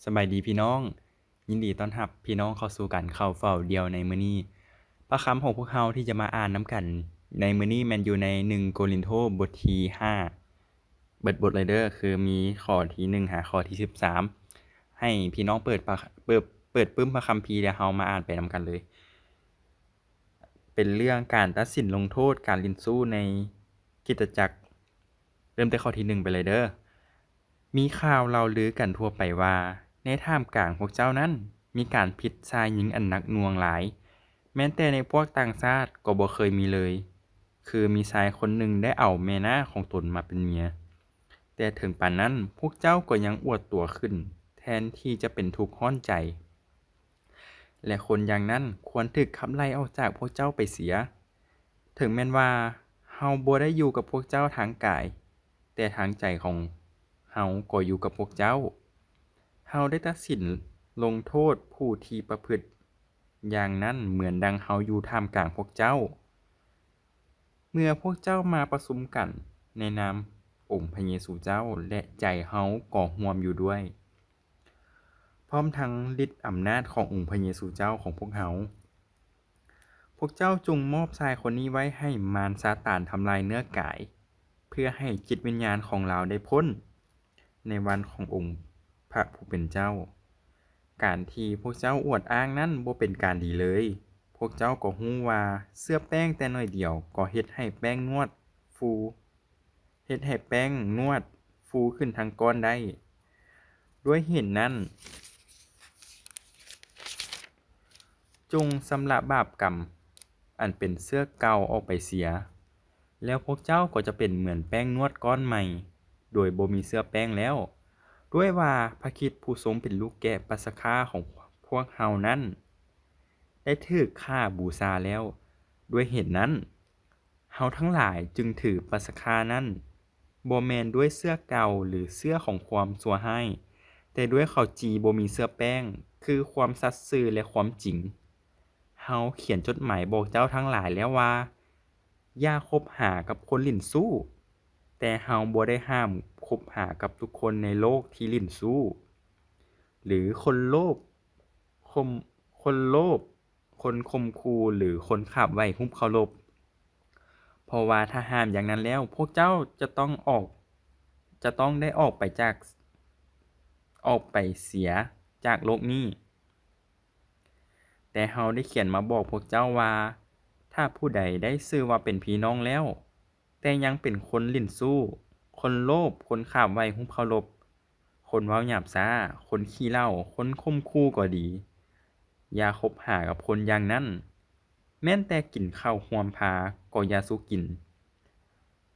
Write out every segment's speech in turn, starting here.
ສະບາຍດີພີ່ນ້ອງ, ຍິນດີຕ້ອນຮັບພີ່ນ້ອງເຂົ້າສູ່ການເຂົ້າເຝົ້າດ່ຽວໃນມື້ນີ້. ພະຄຳຂອງພວກເຮົາທີ່ຈະມາອ່ານນຳກັນໃນມື້ນີ້ແມ່ນຢູ່ໃນໜຶ່ງໂກລິນໂທບົດທີຫ້າ ເບິດບົດເລີຍເດີ, ຄືມີຂໍ້ທີໜຶ່ງຫາຂໍ້ທີສິບສາມ. ໃຫ້ພີ່ນ້ອງເປີດພະ ເປີດ ເປີດປຶ້ມພະຄຳພີ ແລ້ວເຮົາມາອ່ານໄປນຳກັນເລີຍ. ເປັນເລື່ອງການຕັດສິນລົງໂທດການຫຼິ້ນຊູ້ໃນຄຣິສຕະຈັກ. ເລີ່ມແຕ່ຂໍ້ທີໜຶ່ງໄປເລີຍເດີ. ມີຂ່າວເລົ່າລືກັນທົ່ວໄປວ່າ ໃນທ່າມກາງພວກເຈົ້ານັ້ນ ມີການຜິດຊາຍຍິງອັນໜັກໜ່ວງຫຼາຍ, ແມ່ນແຕ່ໃນພວກຕ່າງຊາດກໍບໍ່ເຄີຍມີເລີຍ, ຄືມີຊາຍຄົນໜຶ່ງໄດ້ເອົາແມ່ນ້າຂອງຕົນມາເປັນເມຍ. ແຕ່ເຖິງປານນັ້ນ, ພວກເຈົ້າກໍຍັງອວດຕົວຂຶ້ນ ແທນທີ່ຈະເປັນທຸກຮ້ອນໃຈ. ແລະ ຄົນຢ່າງນັ້ນຄວນຖືກຂັບໄລ່ອອກຈາກພວກເຈົ້າໄປເສຍ. ເຖິງແມ່ນວ່າເຮົາບໍ່ໄດ້ຢູ່ກັບພວກເຈົ້າທາງກາຍ, ແຕ່ທາງໃຈຂອງເຮົາກໍຢູ່ກັບພວກເຈົ້າ. ເຮົາໄດ້ຕັດສິນລົງໂທດຜູ້ທີ່ປະພຶດຢ່າງນັ້ນເໝືອນດັ່ງເຮົາຢູ່ທ່າມກາງພວກເຈົ້າ. ເມື່ອພວກເຈົ້າມາປະຊຸມກັນໃນນາມອົງພະເຢຊູເຈົ້າ ແລະ ໃຈເຮົາກໍຮ່ວມຢູ່ດ້ວຍ, ພ້ອມທັງລິດອຳນາດຂອງອົງພະເຢຊູເຈົ້າຂອງພວກເຮົາ. ພວກເຈົ້າຈົ່ງມອບຊາຍຄົນນີ້ໄວ້ໃຫ້ມານຊາຕານທຳລາຍເນື້ອກາຍ, ເພື່ອໃຫ້ຈິດວິນຍານຂອງລາວໄດ້ພົ້ນໃນວັນຂອງອົງພະຜູ້ເປັນເຈົ້າ. ການທີ່ພວກເຈົ້າອວດອ້າງນັ້ນບໍ່ເປັນການດີເລີຍ. ພວກເຈົ້າກໍຮູ້ວ່າເຊື້ອແປ້ງແຕ່ໜ້ອຍດຽວກໍເຮັດໃຫ້ແປ້ງນວດຟູ ເຮັດໃຫ້ແປ້ງນວດຟູຂຶ້ນທັງກ້ອນໄດ້. ດ້ວຍເຫດນັ້ນ, ຈົ່ງຊຳລະບາບກຳອັນເປັນເຊື້ອເກົ່າອອກໄປເສຍ, ແລ້ວພວກເຈົ້າກໍຈະເປັນເໝືອນແປ້ງນວດກ້ອນໃໝ່ ໂດຍບໍ່ມີເຊື້ອແປ້ງແລ້ວ. ດ້ວຍວ່າພະຄຣິດຜູ້ຊົງເປັນລູກແກະປັດສະຄາຂອງພວກເຮົານັ້ນ ໄດ້ຖືກຂ້າບູຊາແລ້ວ. ດ້ວຍເຫດນັ້ນ, ເຮົາທັງຫຼາຍຈຶ່ງຖືປັດສະຄານັ້ນ, ບໍ່ແມ່ນດ້ວຍເຊື້ອເກົ່າ ຫຼື ເຊື້ອຂອງຄວາມຊົ່ວຮ້າຍ, ແຕ່ດ້ວຍເຂົ້າຈີ່ບໍ່ມີເຊື້ອແປ້ງ, ຄືຄວາມສັດຊື່ ແລະ ຄວາມຈິງ. ເຮົາຂຽນຈົດໝາຍບອກເຈົ້າທັງຫຼາຍແລ້ວວ່າ ຢ່າຄົບຫາກັບຄົນຫຼິ້ນຊູ້, ແຕ່ເຮົາບໍ່ໄດ້ຫ້າມຄົບຫາກັບທຸກຄົນໃນໂລກທີ່ຫຼິ້ນຊູ້, ຫຼື ຄົນໂລບ, ຄົມ ຄົນໂລບ, ຄົນຂົ່ມຂູ່ ຫຼື ຄົນຂາບໄຫວ້ຮູບເຄົາລົບ. ເພາະວ່າຖ້າຫ້າມຢ່າງນັ້ນແລ້ວ, ພວກເຈົ້າຈະຕ້ອງອອກ, ຈະຕ້ອງໄດ້ອອກໄປຈາກ, ອອກໄປເສຍຈາກໂລກນີ້. ແຕ່ເຮົາໄດ້ຂຽນມາບອກພວກເຈົ້າວ່າ, ຖ້າຜູ້ໃດໄດ້ຊື່ວ່າເປັນພີ່ນ້ອງແລ້ວ, ແຕ່ຍັງເປັນຄົນຫຼິ້ນຊູ້, ຄົນໂລບ, ຄົນຂາບໄຫວ້ຮູບເຄົາລົບ, ຄົນເວົ້າຫຍາບຊ້າ, ຄົນຂີ້ເຫຼົ້າ, ຄົນຂົ່ມຂູ່ກໍດີ, ຢ່າຄົບຫາກັບຄົນຢ່າງນັ້ນ. ແມ່ນແຕ່ກິນເຂົ້າຮ່ວມພາກໍຢ່າສູ່ກິນ.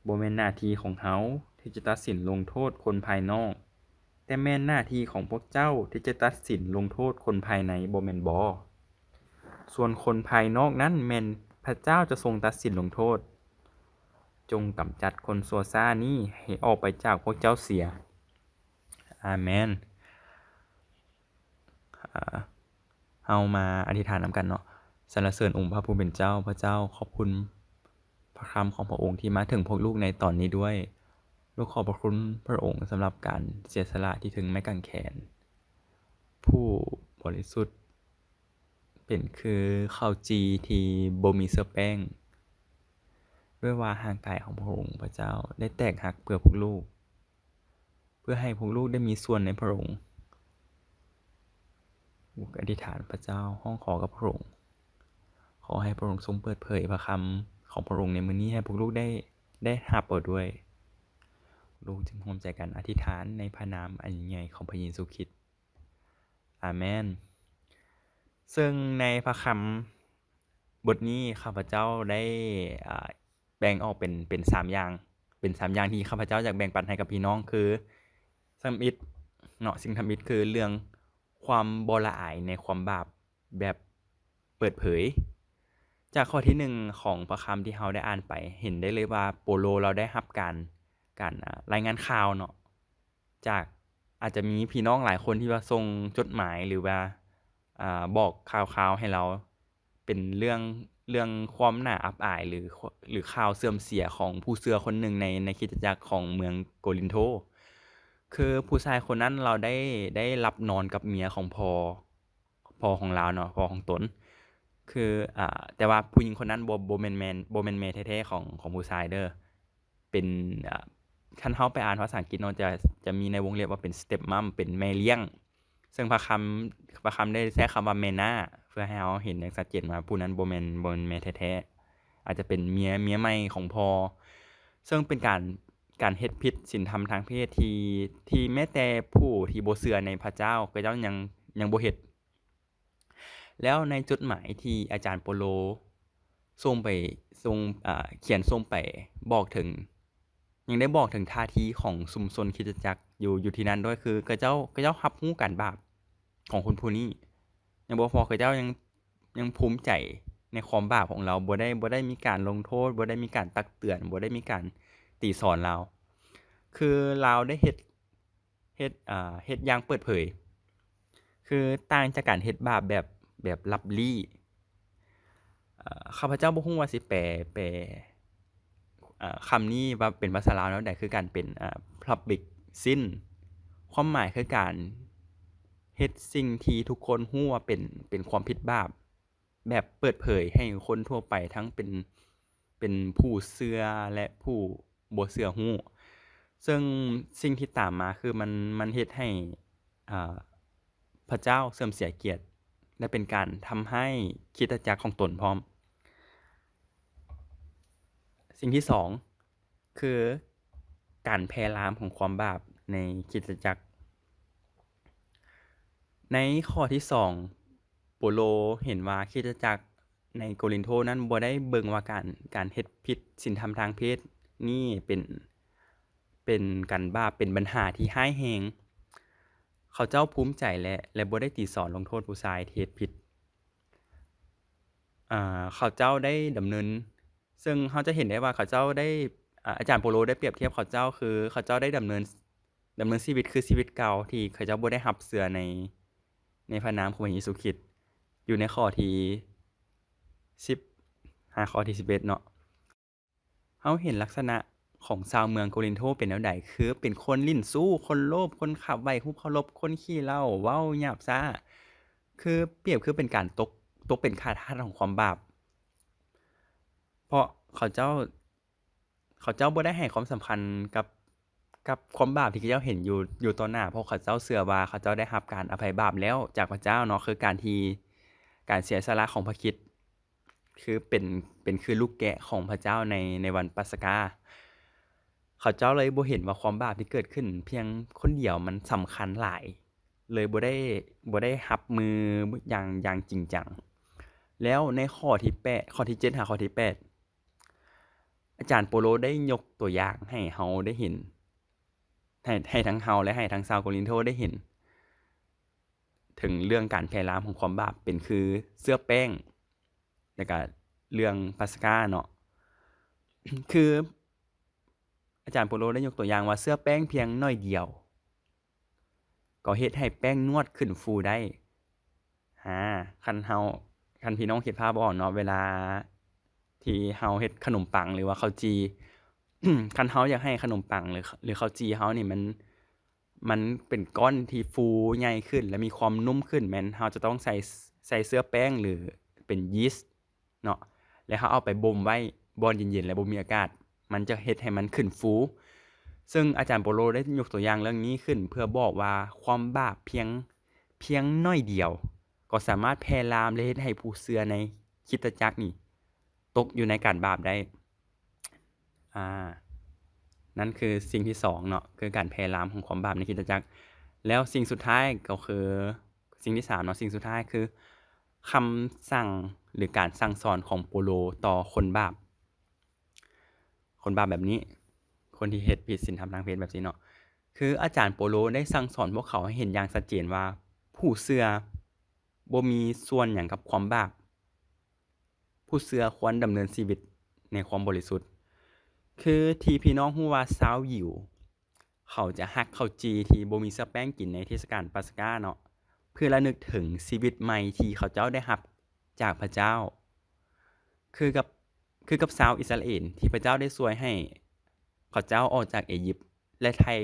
ບໍ່ແມ່ນໜ້າທີ່ຂອງເຮົາທີ່ຈະຕັດສິນລົງໂທດຄົນພາຍນອກ, ແຕ່ແມ່ນໜ້າທີ່ຂອງພວກເຈົ້າທີ່ຈະຕັດສິນລົງໂທດຄົນພາຍໃນ, ບໍ່ແມ່ນບໍ? ສ່ວນຄົນພາຍນອກນັ້ນແມ່ນພະເຈົ້າຈະຊົງຕັດສິນລົງໂທດ. ຈົ່ງກຳຈັດຄົນຊົ່ວຊ້ານີ້ໃຫ້ອອກໄປຈາກພວກເຈົ້າເສຍ. ອາເມນ. ເຮົາມາອະທິຖານນຳກັນເນາະ. ສັນລະເສີນອົງພະຜູ້ເປັນເຈົ້າ, ພະເຈົ້າ, ຂອບຄຸນພະຄຳຂອງພະອົງທີ່ມາເຖິງພວກລູກໃນຕອນນີ້ດ້ວຍ. ລູກຂອບພະຄຸນພະອົງສຳລັບການເສຍສະຫຼະທີ່ເຖິງໄມ້ກາງແຂນ. ຜູ້ບໍລິສຸດ ເປັນຄືເຂົ້າຈີ່ທີ່ບໍ່ມີເຊື້ອແປ້ງ, ດ້ວຍວ່າຮ່າງກາຍຂອງພະອົງພະເຈົ້າໄດ້ແຕກຫັກເພື່ອພວກລູກ, ເພື່ອໃຫ້ພວກລູກໄດ້ມີສ່ວນໃນພະອົງ. ລູກອະທິຖານພະເຈົ້າ, ຮ້ອງຂໍກັບພະອົງ, ຂໍໃຫ້ພະອົງຊົງເປີດເຜີຍພະຄຳຂອງພະອົງໃນມື້ນີ້ໃຫ້ພວກລູກໄດ້, ໄດ້ຮັບເອົາດ້ວຍ. ລູກຈຶ່ງຮ່ວມໃຈກັນອະທິຖານໃນພະນາມອັນຍິ່ງໃຫຍ່ຂອງພະເຢຊູຄຣິດ. ອາເມນ. ເຊິ່ງໃນພະຄຳບົດນີ້ ຂ້າພະເຈົ້າໄດ້ ອາ ແບ່ງອອກເປັນ, ເປັນສາມຢ່າງ, ເປັນສາມຢ່າງທີ່ຂ້າພະເຈົ້າຢາກແບ່ງປັນໃຫ້ກັບພີ່ນ້ອງ, ຄື ທຳອິດເນາະ, ສິ່ງທຳອິດຄືເລື່ອງຄວາມບໍ່ລະອາຍໃນຄວາມບາບແບບເປີດເຜີຍ. ຈາກຂໍ້ທີໜຶ່ງຂອງພະຄຳທີ່ເຮົາໄດ້ອ່ານໄປ, ເຫັນໄດ້ເລີຍວ່າໂປໂລລາວໄດ້ຮັບການ, ການ ອາ ລາຍງານຂ່າວເນາະ, ຈາກ ອາດຈະມີພີ່ນ້ອງຫຼາຍຄົນທີ່ວ່າສົ່ງຈົດໝາຍ ຫຼືວ່າ ອາ ບອກຂ່າວຄາວໃຫ້ລາວ ເປັນເລື່ອງ, ເລື່ອງຄວາມໜ້າອັບອາຍ ຫຼື ຫຼືຂ່າວເສື່ອມເສຍຂອງຜູ້ເຊື່ອຄົນໜຶ່ງໃນ, ໃນຄຣິສຕະຈັກຂອງເມືອງໂກລິນໂທ. ຄືຜູ້ຊາຍຄົນນັ້ນລາວໄດ້ ໄດ້ຫຼັບນອນກັບເມຍຂອງພໍ່ ພໍ່ຂອງລາວເນາະ ພໍ່ຂອງຕົນ. ຄື ອາ ແຕ່ວ່າຜູ້ຍິງຄົນນັ້ນບໍ່ ບໍ່ແມ່ນແມ່ ບໍ່ແມ່ນແມ່ແທ້ໆຂອງ ຂອງຜູ້ຊາຍເດີ້. ເປັນ ອາ ຄັນເຮົາໄປອ່ານພາສາອັງກິດເນາະ ຈະ ຈະມີໃນວົງເລັບວ່າເປັນ step mom ເປັນແມ່ລ້ຽງ. ເຊິ່ງພະຄຳ ພະຄຳໄດ້ໃຊ້ຄຳວ່າແມ່ນ້າ ເພື່ອໃຫ້ເຮົາເຫັນຢ່າງຊັດເຈນວ່າຜູ້ນັ້ນບໍ່ແມ່ນ ບໍ່ແມ່ນແມ່ແທ້ໆ ອາດຈະເປັນເມຍ ເມຍໃໝ່ຂອງພໍ່. ເຊິ່ງເປັນການ ການເຮັດຜິດສິນທຳທາງເພດທີ່ ທີ່ແມ້ແຕ່ຜູ້ທີ່ບໍ່ເຊື່ອໃນພະເຈົ້າ ເຂົາເຈົ້າຍັງ ຍັງບໍ່ເຮັດ. ແລ້ວໃນຈົດໝາຍທີ່ອາຈານໂປໂລສົ່ງໄປ ສົ່ງ ອາ ຂຽນສົ່ງໄປບອກເຖິງ ຍັງໄດ້ບອກເຖິງທ່າທີຂອງຊຸມຊົນຄຣິສຕະຈັກຢູ່ ຢູ່ທີ່ນັ້ນດ້ວຍ ຄືເຂົາເຈົ້າ ເຂົາເຈົ້າຮັບຮູ້ການບາບຂອງຄົນຜູ້ນີ້. ຍັງບໍ່ພໍ ເຂົາເຈົ້າຍັງ ຍັງພູມໃຈໃນຄວາມບາບຂອງລາວ ບໍ່ໄດ້ ບໍ່ໄດ້ມີການລົງໂທດ ບໍ່ໄດ້ມີການຕັກເຕືອນ ບໍ່ໄດ້ມີການຕີສອນລາວ. ຄືລາວໄດ້ເຮັດ ເຮັດ ເຮັດຢ່າງເປີດເຜີຍ ຄືຕ່າງຈາກການເຮັດບາບແບບ ແບບລັບລີ້. ເອີ ຂ້າພະເຈົ້າບໍ່ຮູ້ວ່າຊິແປ ແປ ເອີ ຄຳນີ້ວ່າເປັນພາສາລາວແນວໃດ ຄືການເປັນ ເອີ public sin ຄວາມໝາຍຄືການເຮັດສິ່ງທີ່ທຸກຄົນຮູ້ວ່າເປັນ ເປັນຄວາມຜິດບາບ ແບບເປີດເຜີຍໃຫ້ຄົນທົ່ວໄປ ທັງເປັນ ເປັນຜູ້ເຊື່ອ ແລະ ຜູ້ບໍ່ເຊື່ອຮູ້. ເຊິ່ງສິ່ງທີ່ຕາມມາຄືມັນ ມັນເຮັດໃຫ້ ອາ ພະເຈົ້າເສື່ອມເສຍກຽດ ແລະ ເປັນການທຳຮ້າຍຄຣິສຕະຈັກຂອງຕົນພ້ອມ. ສິ່ງທີສອງ ຄືການແຜ່ລາມຂອງຄວາມບາບໃນຄຣິສຕະຈັກ. ໃນຂໍ້ທີສອງ ໂປໂລເຫັນວ່າຄຣິສຕະຈັກໃນໂກລິນໂທນັ້ນບໍ່ໄດ້ເບິ່ງວ່າການ ການເຮັດຜິດສິນທຳທາງເພດນີ້ເປັນ ເປັນການບາບ ເປັນບັນຫາທີ່ຮ້າຍແຮງ. ເຂົາເຈົ້າພູມໃຈ ແລະ ແລະ ບໍ່ໄດ້ຕີສອນລົງໂທດຜູ້ຊາຍທີ່ເຮັດຜິດ. ເຂົາເຈົ້າໄດ້ດຳເນີນ ເຊິ່ງເຮົາຈະເຫັນໄດ້ວ່າເຂົາເຈົ້າໄດ້ ອາ ອາຈານໂປໂລໄດ້ປຽບທຽບເຂົາເຈົ້າ ຄືເຂົາເຈົ້າໄດ້ດຳເນີນ ດຳເນີນຊີວິດຄືຊີວິດເກົ່າ ທີ່ເຂົາເຈົ້າບໍ່ໄດ້ຮັບເຊື່ອໃນ ໃນພະນາມຂອງພະເຢຊູຄຣິດ ຢູ່ໃນຂໍ້ທີສິບຫາຂໍ້ທີສິບເອັດເນາະ. ເຮົາເຫັນລັກສະນະຂອງຊາວເມືອງໂກລິນໂທເປັນແນວໃດ? ຄືເປັນຄົນຫຼິ້ນຊູ້, ຄົນໂລບ, ຄົນຂັບໄຫວ້ຮູບເຄົາລົບ, ຄົນຂີ້ເຫຼົ້າ, ເວົ້າຫຍາບຊ້າ, ຄືປຽບຄືເປັນການຕົກ ຕົກເປັນຂ້າທາດຂອງຄວາມບາບ. ເພາະເຂົາເຈົ້າ ເຂົາເຈົ້າບໍ່ໄດ້ໃຫ້ຄວາມສຳຄັນກັບ ກັບຄວາມບາບທີ່ເຂົາເຈົ້າເຫັນຢູ່ ຢູ່ຕໍ່ໜ້າ, ເພາະເຂົາເຈົ້າເຊື່ອວ່າເຂົາເຈົ້າໄດ້ຮັບການອະໄພບາບແລ້ວຈາກພະເຈົ້າເນາະ, ຄືການທີ່ ການເສຍສະຫຼະຂອງພະຄຣິດ ຄືເປັນ ເປັນຄືລູກແກະຂອງພະເຈົ້າໃນ ໃນວັນປັດສະກາ. ເຂົາເຈົ້າເລີຍບໍ່ເຫັນວ່າຄວາມບາບທີ່ເກີດຂຶ້ນພຽງຄົນດຽວມັນສຳຄັນຫຼາຍ, ເລີຍບໍ່ໄດ້ ບໍ່ໄດ້ຮັບມືຢ່າງ ຢ່າງຈິງຈັງ. ແລ້ວໃນຂໍ້ທີແປດ ຂໍ້ທີເຈັດຫາຂໍ້ທີແປດ ອາຈານໂປໂລໄດ້ຍົກຕົວຢ່າງໃຫ້ເຮົາໄດ້ເຫັນ ໃຫ້ ໃຫ້ທັງເຮົາ ແລະ ໃຫ້ທັງຊາວໂກລິນໂທໄດ້ເຫັນ ເຖິງເລື່ອງການແຜ່ລາມຂອງຄວາມບາບ ເປັນຄືເຊື້ອແປ້ງ ແລ້ວກະເລື່ອງປາສກາເນາະ. ຄືອາຈານໂປໂລໄດ້ຍົກຕົວຢ່າງວ່າ ເຊື້ອແປ້ງພຽງໜ້ອຍດຽວ ກໍເຮັດໃຫ້ແປ້ງນວດຂຶ້ນຟູໄດ້. ອາ ຄັນເຮົາ ຄັນພີ່ນ້ອງຄິດພາບບໍ່ອອກເນາະ ເວລາທີ່ເຮົາເຮັດຂະໜົມປັງ ຫຼືວ່າເຂົ້າຈີ່ ຄັນເຮົາຢາກໃຫ້ຂະໜົມປັງ ຫຼື ຫຼືເຂົ້າຈີ່ເຮົານີ້ມັນ ມັນເປັນກ້ອນທີ່ຟູໃຫຍ່ຂຶ້ນ ແລະ ມີຄວາມນຸ້ມຂຶ້ນ ແມ່ນເຮົາຈະຕ້ອງໃສ່ ໃສ່ເຊື້ອແປ້ງ ຫຼືເປັນຢີສເນາະ ແລະ ເຮົາເອົາໄປບົ່ມໄວ້ບ່ອນເຢັນໆ ແລະ ບໍ່ມີອາກາດ ມັນຈະເຮັດໃຫ້ມັນຂຶ້ນຟູ. ເຊິ່ງອາຈານໂປໂລໄດ້ຍົກຕົວຢ່າງເລື່ອງນີ້ຂຶ້ນ ເພື່ອບອກວ່າຄວາມບາບພຽງ ພຽງໜ້ອຍດຽວ ກໍສາມາດແຜ່ລາມ ແລະ ເຮັດໃຫ້ຜູ້ເຊື່ອໃນຄຣິສຕະຈັກນີ້ຕົກຢູ່ໃນການບາບໄດ້. ອາ ນັ້ນຄືສິ່ງທີສອງເນາະ ຄືການແຜ່ລາມຂອງຄວາມບາບໃນຄຣິສຕະຈັກ. ແລ້ວສິ່ງສຸດທ້າຍກໍຄື ສິ່ງທີສາມເນາະ ສິ່ງສຸດທ້າຍຄືຄຳສັ່ງ ຫຼື ການສັ່ງສອນຂອງໂປໂລຕໍ່ຄົນບາບ. ຄົນບາບແບບນີ້ ຄົນທີ່ເຮັດຜິດສິນທຳທາງເພດແບບນີ້ເນາະ ຄືອາຈານໂປໂລໄດ້ສັ່ງສອນພວກເຂົາໃຫ້ເຫັນຢ່າງຊັດເຈນວ່າ ຜູ້ເຊື່ອບໍ່ມີສ່ວນຫຍັງກັບຄວາມບາບ. ຜູ້ເຊື່ອຄວນດຳເນີນຊີວິດໃນຄວາມບໍລິສຸດ. ຄືທີ່ພີ່ນ້ອງຮູ້ວ່າຊາວຢິວ ເຂົາຈະຫັກເຂົ້າຈີ່ທີ່ບໍ່ມີເຊື້ອແປ້ງກິນໃນເທດສະການປາສກາເນາະ ເພື່ອລະນຶກເຖິງຊີວິດໃໝ່ທີ່ເຂົາເຈົ້າໄດ້ຮັບຈາກພະເຈົ້າ. ຄືກັບ ຄືກັບຊາວອິດສະຣາເອນທີ່ພະເຈົ້າໄດ້ຊ່ວຍໃຫ້ເຂົາເຈົ້າອອກຈາກເອຢິບ ແລະ ໄຖ່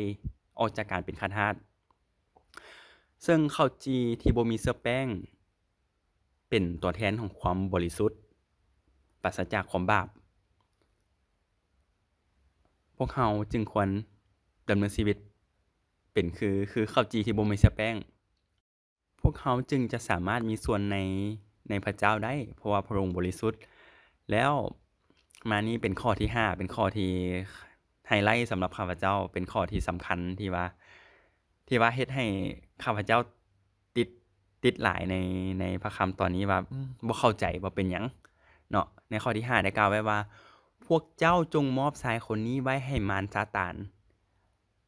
ອອກຈາກການເປັນຂ້າທາດ. ເຊິ່ງເຂົ້າຈີ່ທີ່ບໍ່ມີເຊື້ອແປ້ງ ເປັນຕົວແທນຂອງຄວາມບໍລິສຸດ, ປາສະຈາກຄວາມບາບ. ພວກເຮົາຈຶ່ງຄວນດຳເນີນຊີວິດເປັນຄື, ຄືເຂົ້າຈີ່ທີ່ບໍ່ມີເຊື້ອແປ້ງ. ພວກເຮົາຈຶ່ງຈະສາມາດມີສ່ວນໃນ, ໃນພະເຈົ້າໄດ້, ເພາະວ່າພະອົງບໍລິສຸດ. ແລ້ວມານີ້ເປັນຂໍ້ທີຫ້າ, ເປັນຂໍ້ທີ່ໄຮໄລສຳລັບຂ້າພະເຈົ້າ, ເປັນຂໍ້ທີ່ສຳຄັນທີ່ວ່າ, ທີ່ວ່າເຮັດໃຫ້ຂ້າພະເຈົ້າຕິດ, ຕິດຫຼາຍໃນ, ໃນພະຄຳຕອນນີ້ວ່າ, ອືມ, ບໍ່ເຂົ້າໃຈວ່າເປັນຫຍັງເນາະ. ໃນຂໍ້ທີຫ້າໄດ້ກ່າວໄວ້ວ່າ, ພວກເຈົ້າຈົ່ງມອບຊາຍຄົນນີ້ໄວ້ໃຫ້ມານຊາຕານ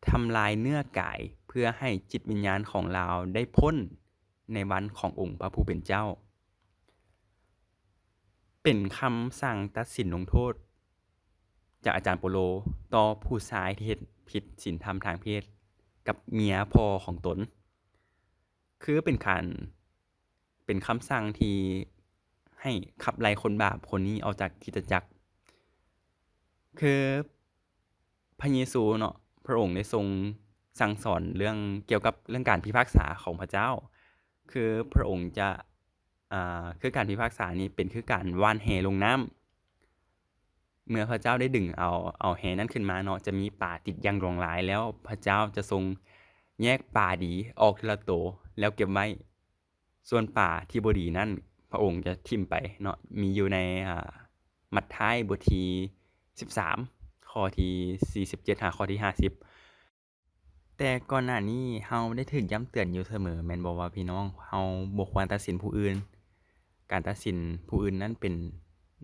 ທຳລາຍເນື້ອກາຍ ເພື່ອໃຫ້ຈິດວິນຍານຂອງລາວໄດ້ພົ້ນໃນວັນຂອງອົງພະຜູ້ເປັນເຈົ້າ. ເປັນຄຳສັ່ງຕັດສິນລົງໂທດຈາກອາຈານໂປໂລຕໍ່ຜູ້ຊາຍທີ່ເຮັດຜິດສິນທຳທາງເພດກັບເມຍພໍ່ຂອງຕົນ. ຄືເປັນການ, ເປັນຄຳສັ່ງທີ່ໃຫ້ຂັບໄລ່ຄົນບາບຄົນນີ້ອອກຈາກຄຣິສຕະຈັກ. ຄືພະເຢຊູເນາະ, ພະອົງໄດ້ຊົງສັ່ງສອນເລື່ອງ, ກ່ຽວກັບເລື່ອງການພິພາກສາຂອງພະເຈົ້າ. ຄືພະອົງຈະ, ອ່າ, ຄືການພິພາກສານີ້ເປັນຄືການຫວ່ານແຫລົງນ້ຳ. ເມື່ອພະເຈົ້າໄດ້ດຶງເອົາ, ເອົາແຫນັ້ນຂຶ້ນມາເນາະ, ຈະມີປາຕິດຢ່າງຫຼວງຫຼາຍ, ແລ້ວພະເຈົ້າຈະຊົງແຍກປາດີອອກທີລະໂຕ ແລ້ວເກັບໄວ້. ສ່ວນປາທີ່ບໍ່ດີນັ້ນ ພະອົງຈະຖິ້ມໄປເນາະ. ມີຢູ່ໃນ, ອ່າ, ມັດທາຍບົດທີສິບສາມ ຂໍ້ທີສີ່ສິບເຈັດຫາຂໍ້ທີຫ້າສິບ. ແຕ່ກ່ອນໜ້ານີ້ເຮົາໄດ້ຖືກຢ້ຳເຕືອນຢູ່ສະເໝີແມ່ນບໍ່ວ່າພີ່ນ້ອງ, ເຮົາບໍ່ຄວນຕັດສິນຜູ້ອື່ນ. ການຕັດສິນຜູ້ອື່ນນັ້ນເປັນ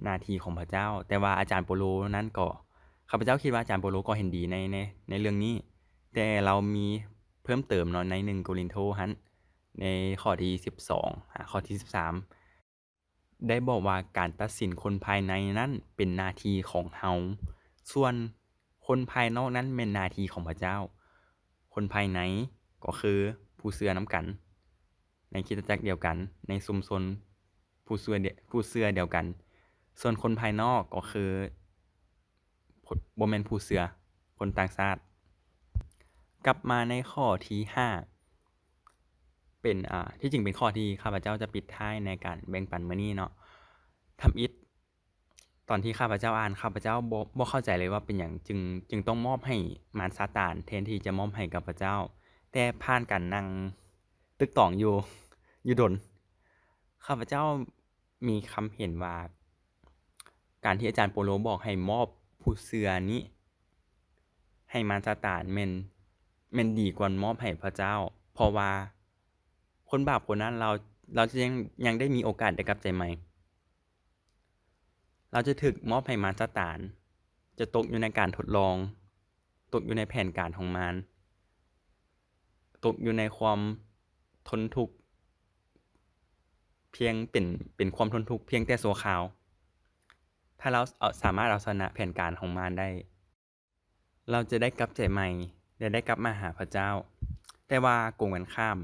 ໜ້າທີ່ຂອງພະເຈົ້າ. ແຕ່ວ່າອາຈານໂປໂລນັ້ນກໍ, ຂ້າພະເຈົ້າຄິດວ່າອາຈານໂປໂລກໍເຫັນດີໃນ, ໃນ, ໃນເລື່ອງນີ້, ແຕ່ລາວມີເພີ່ມເຕີມເນາະ ໃນໜຶ່ງໂກລິນໂທຫັ້ນ, ໃນຂໍ້ທີສິບສອງ ຫາຂໍ້ທີສິບສາມ ໄດ້ບອກວ່າການຕັດສິນຄົນພາຍໃນນັ້ນເປັນໜ້າທີ່ຂອງເຮົາ, ສ່ວນຄົນພາຍນອກນັ້ນແມ່ນໜ້າທີ່ຂອງພະເຈົ້າ. ຄົນພາຍໃນກໍຄືຜູ້ເຊື່ອນຳກັນ, ໃນຄຣິສຕະຈັກດຽວກັນ, ໃນຊຸມຊົນຜູ້ເຊື່ອ, ຜູ້ເຊື່ອດຽວກັນ. ສ່ວນຄົນພາຍນອກກໍຄື ບໍ່ແມ່ນຜູ້ເຊື່ອ, ຄົນຕ່າງຊາດ. ກັບມາໃນຂໍ້ທີຫ້າ ເປັນ, ອ່າ, ທີ່ຈິງເປັນຂໍ້ທີ່ຂ້າພະເຈົ້າຈະປິດທ້າຍໃນການແບ່ງປັນມື້ນີ້ເນາະ. ທຳອິດ, ຕອນທີ່ຂ້າພະເຈົ້າອ່ານ, ຂ້າພະເຈົ້າບໍ່, ບໍ່ເຂົ້າໃຈເລີຍວ່າເປັນຫຍັງຈຶ່ງ, ຈຶ່ງຕ້ອງມອບໃຫ້ມານຊາຕານ ແທນທີ່ຈະມອບໃຫ້ກັບພະເຈົ້າ. ແຕ່ຜ່ານການນັ່ງຕຶກຕອງຢູ່, ຢູ່ດົນ, ຂ້າພະເຈົ້າ ມີຄຳເຫັນວ່າ ການທີ່ອາຈານໂປໂລບອກໃຫ້ມອບຜູ້ເຊື່ອນີ້ໃຫ້ມານຊາຕານ ແມ່ນ, ແມ່ນດີກວ່າມອບໃຫ້ພະເຈົ້າ, ເພາະວ່າຄົນບາບຄົນນັ້ນ ລາວ, ລາວຈະຍັງ, ຍັງໄດ້ມີໂອກາດໄດ້ກັບໃຈໃໝ່. ລາວຈະຖືກມອບໃຫ້ມານຊາຕານ, ຈະຕົກຢູ່ໃນການທົດລອງ, ຕົກຢູ່ໃນແຜນການຂອງມານ, ຕົກຢູ່ໃນຄວາມທົນທຸກພຽງເປັນ, ເປັນຄວາມທົນທຸກພຽງແຕ່ຊົ່ວຄາວ. ຖ້າລາວເອົາ, ສາມາດເອົາຊະນະແຜນການຂອງມານໄດ້, ລາວຈະໄດ້ກັບໃຈໃໝ່ ແລະ ໄດ້ກັບມາຫາພະເຈົ້າ. ແຕ່ວ່າກົງກັນຂ້າມ,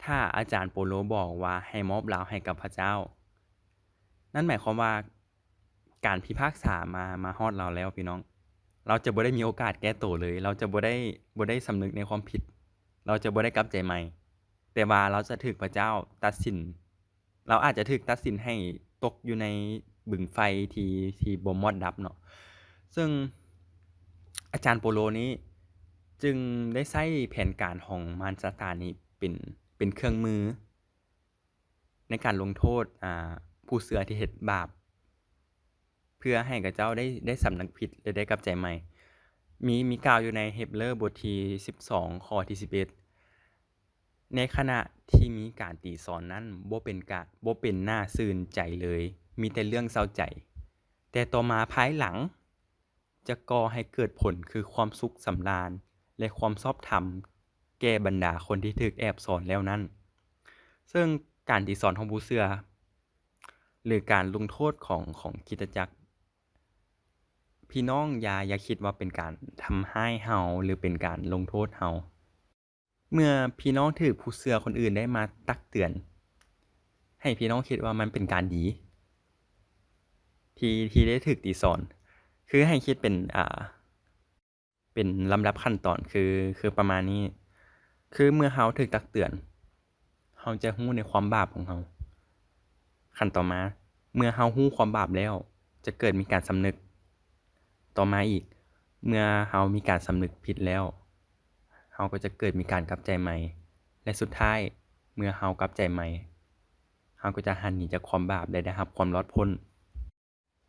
ຖ້າອາຈານໂປໂລບອກວ່າໃຫ້ມອບລາວໃຫ້ກັບພະເຈົ້າ, ນັ້ນໝາຍຄວາມວ່າການພິພາກສາມາ, ມາຮອດລາວແລ້ວພີ່ນ້ອງ. ລາວຈະບໍ່ໄດ້ມີໂອກາດແກ້ໂຕເລີຍ, ລາວຈະບໍ່ໄດ້, ບໍ່ໄດ້ສຳນຶກໃນຄວາມຜິດ, ລາວຈະບໍ່ໄດ້ກັບໃຈໃໝ່, ແຕ່ວ່າລາວຈະຖືກພະເຈົ້າຕັດສິນ, ລາວອາດຈະຖືກຕັດສິນໃຫ້ຕົກຢູ່ໃນບຶງໄຟທີ່, ທີ່ບໍ່ມອດດັບເນາະ. ເຊິ່ງອາຈານໂປໂລນີ້ຈຶ່ງໄດ້ໃຊ້ແຜນການຂອງມານຊາຕານນີ້ເປັນ, ເປັນເຄື່ອງມື ໃນການລົງໂທດ, ອາ, ຜູ້ເຊື່ອທີ່ເຮັດບາບ, ເພື່ອໃຫ້ເຂົາເຈົ້າໄດ້, ໄດ້ສຳນຶກຜິດ ແລະ ໄດ້ກັບໃຈໃໝ່. ມີ, ມີກ່າວຢູ່ໃນເຮັບເຣີບົດທີສິບສອງ ຂໍ້ທີສິບເອັດ, ໃນຂະນະທີ່ມີການຕີສອນນັ້ນ ບໍ່ເປັນກາ, ບໍ່ເປັນໜ້າຊື່ນໃຈເລີຍ, ມີແຕ່ເລື່ອງເສົ້າໃຈ. ແຕ່ຕໍ່ມາພາຍຫຼັງ ຈະກໍ່ໃຫ້ເກີດຜົນຄືຄວາມສຸກສຳລານ ແລະ ຄວາມຊອບທຳແກ່ບັນດາຄົນທີ່ຖືກແອບສອນແລ້ວນັ້ນ. ເຊິ່ງການຕີສອນຂອງຜູ້ເຊື່ອ ຫຼື ການລົງໂທດຂອງ, ຂອງຄຣິສຕະຈັກ, ພີ່ນ້ອງຢ່າ, ຢ່າຄິດວ່າເປັນການທຳຮ້າຍເຮົາ ຫຼື ເປັນການລົງໂທດເຮົາ. ເມື່ອພີ່ນ້ອງຖືກຜູ້ເຊື່ອຄົນອື່ນໄດ້ມາຕັກເຕືອນ, ໃຫ້ພີ່ນ້ອງຄິດວ່າມັນເປັນການດີ ທີ່, ທີ່ໄດ້ຖືກຕີສອນ. ຄືໃຫ້ຄິດເປັນ, ອາ, ເປັນລຳດັບຂັ້ນຕອນ ຄື ຄືປະມານນີ້ ຄືເມື່ອເຮົາຖືກຕັກເຕືອນ ເຮົາຈະຮູ້ໃນຄວາມບາບຂອງເຮົາ. ຂັ້ນຕໍ່ມາ ເມື່ອເຮົາຮູ້ຄວາມບາບແລ້ວ ຈະເກີດມີການສຳນຶກ. ຕໍ່ມາອີກ ເມື່ອເຮົາມີການສຳນຶກຜິດແລ້ວ ເຮົາກໍຈະເກີດມີການກັບໃຈໃໝ່ ແລະ ສຸດທ້າຍ ເມື່ອເຮົາກັບໃຈໃໝ່ ເຮົາກໍຈະຫັນໜີຈາກຄວາມບາບ ແລະ ໄດ້ຮັບຄວາມລອດພົ້ນ.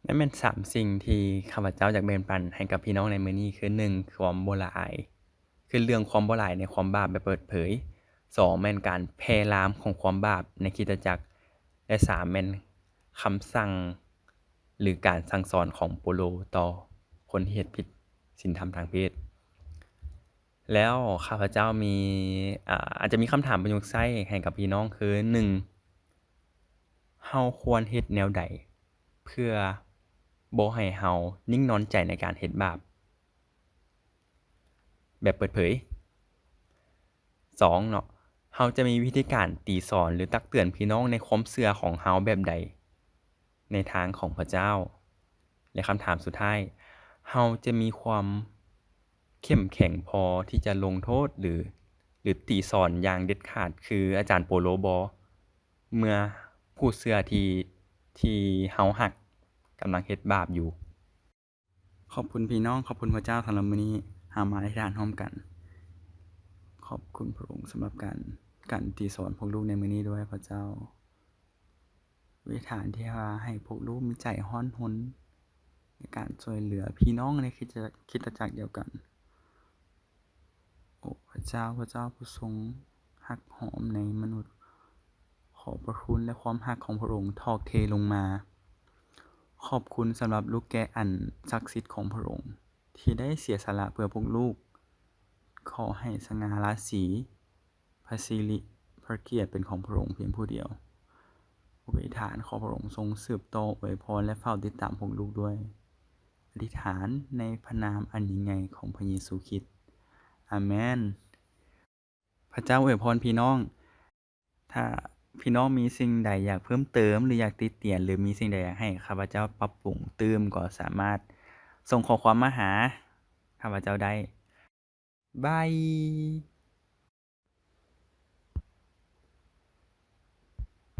ນັ້ນແມ່ນສາມສິ່ງທີ່ຂ້າພະເຈົ້າຢາກແບ່ງປັນໃຫ້ກັບພີ່ນ້ອງໃນມື້ນີ້ ຄື ໜຶ່ງ ຄວາມບໍ່ລະອາຍ ຄືເລື່ອງຄວາມບໍ່ລະອາຍໃນຄວາມບາບແບບເປີດເຜີຍ, ສອງ ແມ່ນການແຜ່ລາມຂອງຄວາມບາບໃນຄຣິສຕະຈັກ ແລະ ສາມ ແມ່ນຄຳສັ່ງ ຫຼື ການສັ່ງສອນຂອງໂປໂລຕໍ່ຄົນທີ່ເຮັດຜິດສິນທຳທາງເພດ. ແລ້ວຂ້າພະເຈົ້າມີ ອາ ອາດຈະມີຄຳຖາມປະຍຸກໃຊ້ໃຫ້ກັບພີ່ນ້ອງ ຄື ໜຶ່ງ ເຮົາຄວນເຮັດແນວໃດ ເພື່ອບໍ່ໃຫ້ເຮົານິ່ງນອນໃຈໃນການເຮັດບາບແບບເປີດເຜີຍ? ສອງ ເນາະ ເຮົາຈະມີວິທີການຕີສອນ ຫຼື ຕັກເຕືອນພີ່ນ້ອງໃນຄວາມເຊື່ອຂອງເຮົາແບບໃດ ໃນທາງຂອງພະເຈົ້າ? ແລະ ຄຳຖາມສຸດທ້າຍ ເຮົາຈະມີຄວາມເຂັ້ມແຂງພໍທີ່ຈະລົງໂທດ ຫຼື ຫຼື ຕີສອນຢ່າງເດັດຂາດ ຄືອາຈານໂປໂລບໍ ເມື່ອຜູ້ເຊື່ອທີ່ ທີ່ເຮົາຮັກກຳລັງເຮັດບາບຢູ່? ຂອບຄຸນພີ່ນ້ອງ, ຂອບຄຸນພະເຈົ້າສຳລັບມື້ນີ້ ເຮົາມາອະທິຖານຮ່ວມກັນ. ຂອບຄຸນພະອົງສຳລັບການ ການຕີສອນພວກລູກໃນມື້ນີ້ດ້ວຍພະເຈົ້າ. ອະທິຖານທີ່ວ່າໃຫ້ພວກລູກມີໃຈຮ້ອນຮົນໃນການຊ່ວຍເຫຼືອພີ່ນ້ອງໃນຄຣິສຕະ ຄຣິສຕະຈັກດຽວກັນ. ໂອ ພະເຈົ້າ, ພະເຈົ້າຜູ້ຊົງຮັກຫອມໃນມະນຸດ, ຂໍພະຄຸນ ແລະ ຄວາມຮັກຂອງພະອົງຖອກເທລົງມາ. ຂອບຄຸນສຳລັບລູກແກະອັນສັກສິດຂອງພະອົງ ທີ່ໄດ້ເສຍສະຫຼະເພື່ອພວກລູກ. ຂໍໃຫ້ສະຫງ່າລາສີ, ພະສິລິ, ພະກຽດເປັນຂອງພະອົງພຽງຜູ້ດຽວ. ອະທິຖານ ຂໍພະອົງຊົງສືບຕໍ່ອວຍພອນ ແລະ ເຝົ້າຕິດຕາມພວກລູກດ້ວຍ. ອະທິຖານໃນພະນາມອັນຍິ່ງໃຫຍ່ຂອງພະເຢຊູຄຣິດ. ອາເມນ. ພະເຈົ້າອວຍພອນພີ່ນ້ອງ. ຖ້າພີ່ນ້ອງມີສິ່ງໃດຢາກເພີ່ມເຕີມ ຫຼື ຢາກຕິຕຽນ ຫຼື ມີສິ່ງໃດຢາກໃຫ້ຂ້າພະເຈົ້າປັບປຸງຕື່ມ ກໍສາມາດສົ່ງຂໍ້ຄວາມມາຫາຂ້າພະເຈົ້າໄດ້. ບາຍ.